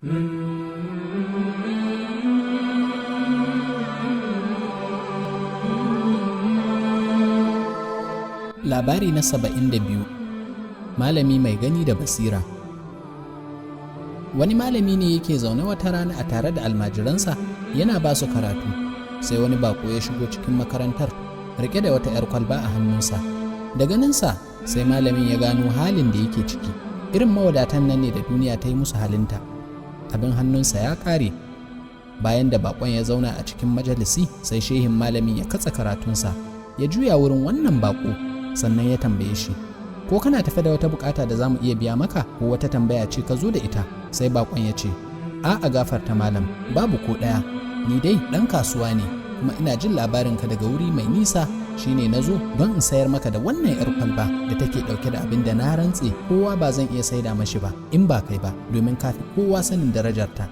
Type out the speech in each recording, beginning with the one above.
Labari na 72. Malami mai gani da basira. Wani malami ne yake zaune wata rana a tare da almajiransa yana ba su karatu, sai wani bako ya shigo cikin makarantar rike da wata 'yar kwalba a hannunsa. Da ganinsa sai malamin ya gano halin da yake ciki, irin mawadatan nan ne da duniya ta yi musu halinta. Abin hannunsa ya ƙare. Bayan da bakon ya zauna a cikin majalisi, sai shehin malamin ya katse karatunsa, ya juya wurin wannan bako, sannan ya tambaye shi, "Ko kana tafe da wata bukata da zamu iya biya maka, ko wata tambaya ce ka zo da ita?" Sai bakon ya ce, "A'a, gafarta malam, babu ko ɗaya. Ni dai ɗan kasuwa ne, kuma ina jin labarinka daga wuri mai nisa, shine na zo don in sayar maka da wannan 'yar kwalba da take ɗauke da abin da na rantse kowa ba zan iya saida mashi ba in ba kai ba, domin ka fi kowa sanin darajarta."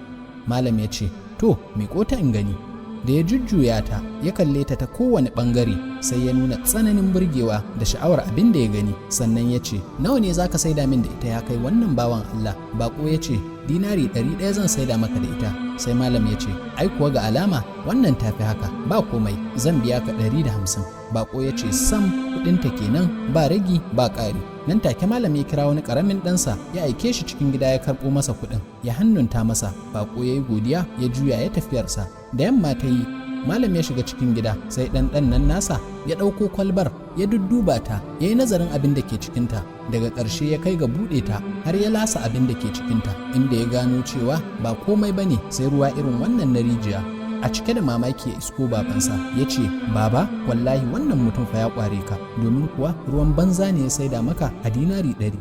Malam ya ce, "To, miƙo ta in gani." Da ya jujjuya ta, ya kalle ta ta kowane ɓangare, sai ya nuna tsananin burgewa da sha'awar abin da ya gani, sannan ya ce, "Nawa ne za ka saida min da ita, ya kai wannan bawan Allah?" Bako ya ce, "Dinari 100 zan saida maka da ita." Sai malam ya ce, "Ai kuwa ga alama wannan tafi haka. Ba komai, zan biya ka 150." Bako ya ce, "Sam, kuɗinta kenan, ba ragi ba ƙari." Nan take malam ya kira wani ƙaramin ɗansa, ya aike shi cikin gida ya karɓo masa kuɗin, ya hannunta masa. Bako ya yi godiya, ya juya ya tafiyarsa. Da yamma ta yi, malam ya shiga cikin gida, sai ɗan ɗan nan nasa ya ɗauko kwalbar, ya dudduba ta, ya yi nazarin abin da ke cikinta. Daga ƙarshe ya kai ga buɗe ta har ya lasa abin da ke cikinta, inda ya gano cewa ba komai ba ne sai ruwa irin wannan na rijiya. A cike da mamaki ya isko babansa ya ce, "Baba, wallahi wannan mutum fa ya ƙware ka, domin kuwa ruwan banza ne ya saida maka a dinari 100."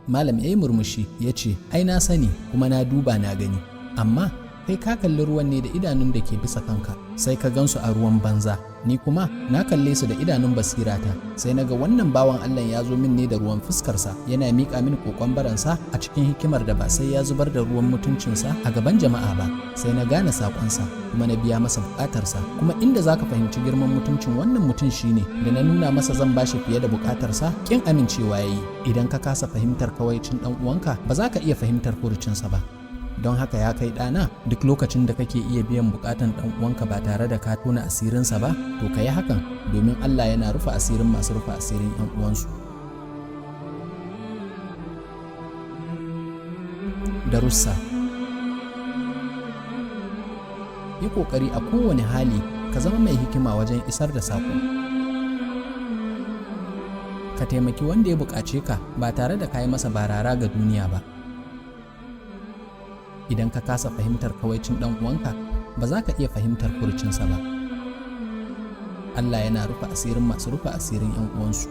Malam ya yi murmushi ya ce, "Ai na sani, kuma na duba na gani, amma kai ka kalli ruwan ne da idanun da ke bisa kanka, sai ka gansu a ruwan banza. Ni kuma na kalle su da idanun basirata, sai na ga wannan bawan Allah ya zo min ne da ruwan fuskarsa, yana miƙa min kokon baransa a cikin hikimar da ba sai ya zubar da ruwan mutuncinsa a gaban jama'a ba. Sai na gane saƙonsa, kuma na biya masa buƙatarsa. Kuma inda za ka fahimci girman mutuncin wannan mutum shine da na nuna masa zan bashi fiye da buƙatarsa, kin amincewa ya yi. Idan ka kasa fahimtar kawaicin ɗan uwanka, ba za ka iya fahimtar furucinsa ba. Don haka, ya kai ɗana, duk lokacin da kake iya biyan bukatan ɗan uwanka ba tare da ka tona asirinsa ba, to ka yi hakan, domin Allah yana rufe asirin masu rufe asirin 'yan uwansu." Darussa. Yi ƙoƙari a kowane hali ka zama mai hikima wajen isar da saƙo. Ka taimaki wanda ya buƙace ka ba tare da ka yi masa barara ga duniya ba. Idan ka kasa fahimtar kawaicin ɗan uwanka, ba za ka iya fahimtar furucinsa ba. Allah yana rufe asirin masu rufe asirin 'yan uwansu.